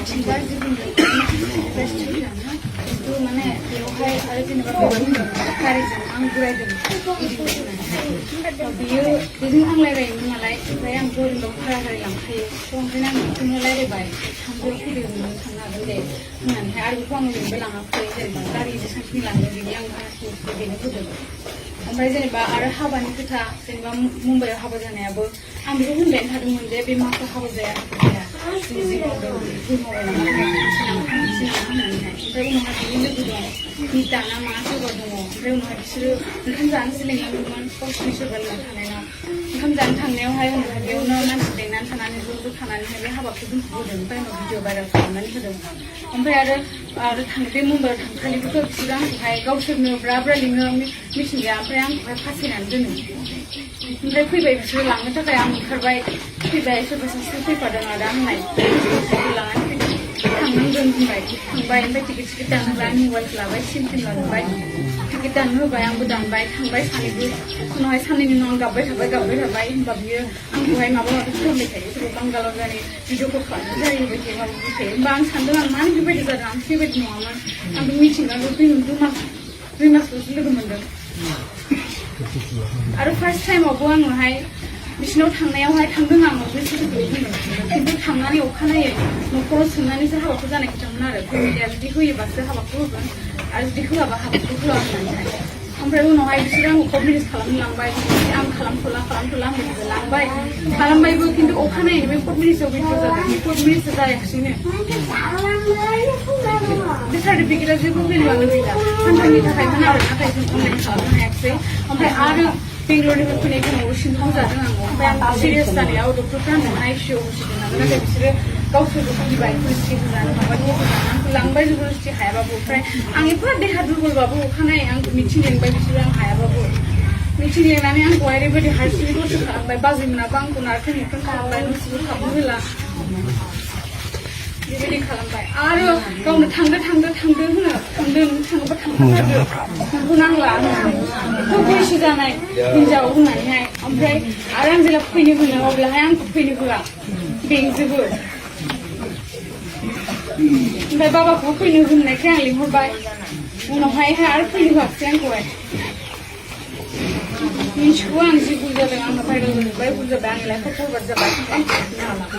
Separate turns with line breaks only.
मिथिंगा जिबुंनि रेस्टुरेन्ट तो माने बेवहाय आरो जेनेबा गारिजों आं गुरायदों बियो बेजों आं रायलायोमोन नालाय ओमफ्राय आं बोरैबा भारा गारि लांखायो थ' ओमफ्राय आं बिखौनो रायलायबाय थांदो फैदो नों थांनो हागोन दे होननानैहाय आरो बेखौ आं ओरैनोबो लाङाखै जेनेबा गारि जेसांखिनि लांदों बिनि आं भाराखौ बेनो होदों ओमफ्राय जेनेबा आरो हाबानि खोथा जेनेबा मुम्बाइआव हाबा जानायाबो आं बेखौ होनबायानो थादोंमोन जे बे माखौ हाबा जाया जों जि बुंदों बुंहरबाय होननानैहाय ओमफ्राय उनावहाय बिनि लोगो दं निता ना मा सोरबा दङ ओमफ्राय उनावहाय बिसोरो ओंखाम जानोसो लेंलांदोंमोन गावसोरनि सोरबा लोगो थानायनाव ओंखाम जानो थांनायावहाय उनावहाय बेयावनो मानसि लेंनानै थानानै ज' थानानैहाय बे हाबाखौ दोनथ'बोदों ओमफ्राय उनाव भिडिअ भाइरेल खालामनानै होदों ओमफ्राय आरो बे मुम्बाइआव थांखालिबोथ' बिसोरो आंखौहाय गावसोरनो ब्रा ब्रा लिङो मिथिंगाया ओमफ्राय आंखौहाय फासायनानै दोनो ओमफ्राय फैबाय बिसोरो लांनो थाखाय आं ओंखारबाय फैबाय सोरबा सासे फैफादों आरो आंनाय लानानै फैदों थांनांगोन होनबाय थांबाय ओमफ्राय टिकेट दानहोबाय आं मबाइलखौ लाबाय सिम लाबाय टिकेट दाननो होबाय आंबो दानबाय थांबाय सानैबो उनावहाय साननैनि उनाव आं गाबबाय थाबाय होनबा बियो आंखौहाय माबा माबि खालामबाय थायो सोरबा बांगालाव जानाय भिडिअ कल खालामनो जाहैबाय थायो माबा माबि थायो होमबा आं सानदों आं मानो बेबायदि जादों आं बेबायदि नङामोन आं बे मिथिंगाखौ दुइ मासल'सो लोगो मोनदों आरो फार्स्ट टाइमावबो आङोहाय बिसिनाव थांनायावहाय थांदों आं बैसोरखौ बुंदों खिन्थु थांनानै अखानायै न'खराव सोंनानैसो हाबाखौ जानाय खोथामोन आरो फेमिलिया जुदि होयोबासो हाबाखौ होगोन आरो जुदि होआबा हाबाखौ होआ होननानैहाय ओमफ्राय उनावहाय बिसोरो आंखौ कभिनेस खालामनो लांबाय आं खालामथ'ला आंबो लांबाय खालामबायबो खिन्थु अखानायै बे कभिनेसआव भिडिअ जादों बे कभिनेसआ जायाखिसैनो बे सार्टिफिकेटआ जेबो भेलुआनो गैला सानथामनि थाखायमोन आरो नाथाय जों अनलाइन खालामनो हायाखिसै ओमफ्राय आरो बेंगलरनिफ्राय फैनाय समाव सिनथाव जादों आं ओमफ्राय आं सिरियास जानायाव डक्टरफ्रा आंनो आइसिइउ होसिगोन नाथाय बिसोरो गावसोरबो फैबाय पुलिसनि होनानै माबानि होनानै आंखौ लांबाय जबरदस्ति हायाबाबो ओमफ्राय आं एफा देहा दुरबलबाबो अखानायै आंखौ मिथिं लेंबाय बिसोरो आं हायाबाबो मिथिं लेंनानै आंखौहाय ओरैबायदि हारसिङै दसे खालामबाय बाजैमोनाबो आंखौ नारखें नुख्रें खालामबाय न'सिबो हाबनो होला बेबायदि खालामबाय आरो गावनो थांदो होनो थांदों थाङोबा थांथारदो नोंखौ नांला एथ' बैसो जानाय हिनजाव होननानैहाय ओमफ्राय आरो आं जेब्ला फैनो होनो अब्लाहाय आंखौ फैनो होआ बेंजोबो ओमफ्राय बाबाखौबो फैनो होननायखाय आं लिंहरबाय उनावहाय आरो फैनो होआखिसै आंखौहाय मिन्थिगौ आं जि भुल जादों आंना भाइरेल जाजोब्बाय भुल जाबाय आंनि लाइफआ बरबाद जाबाय आं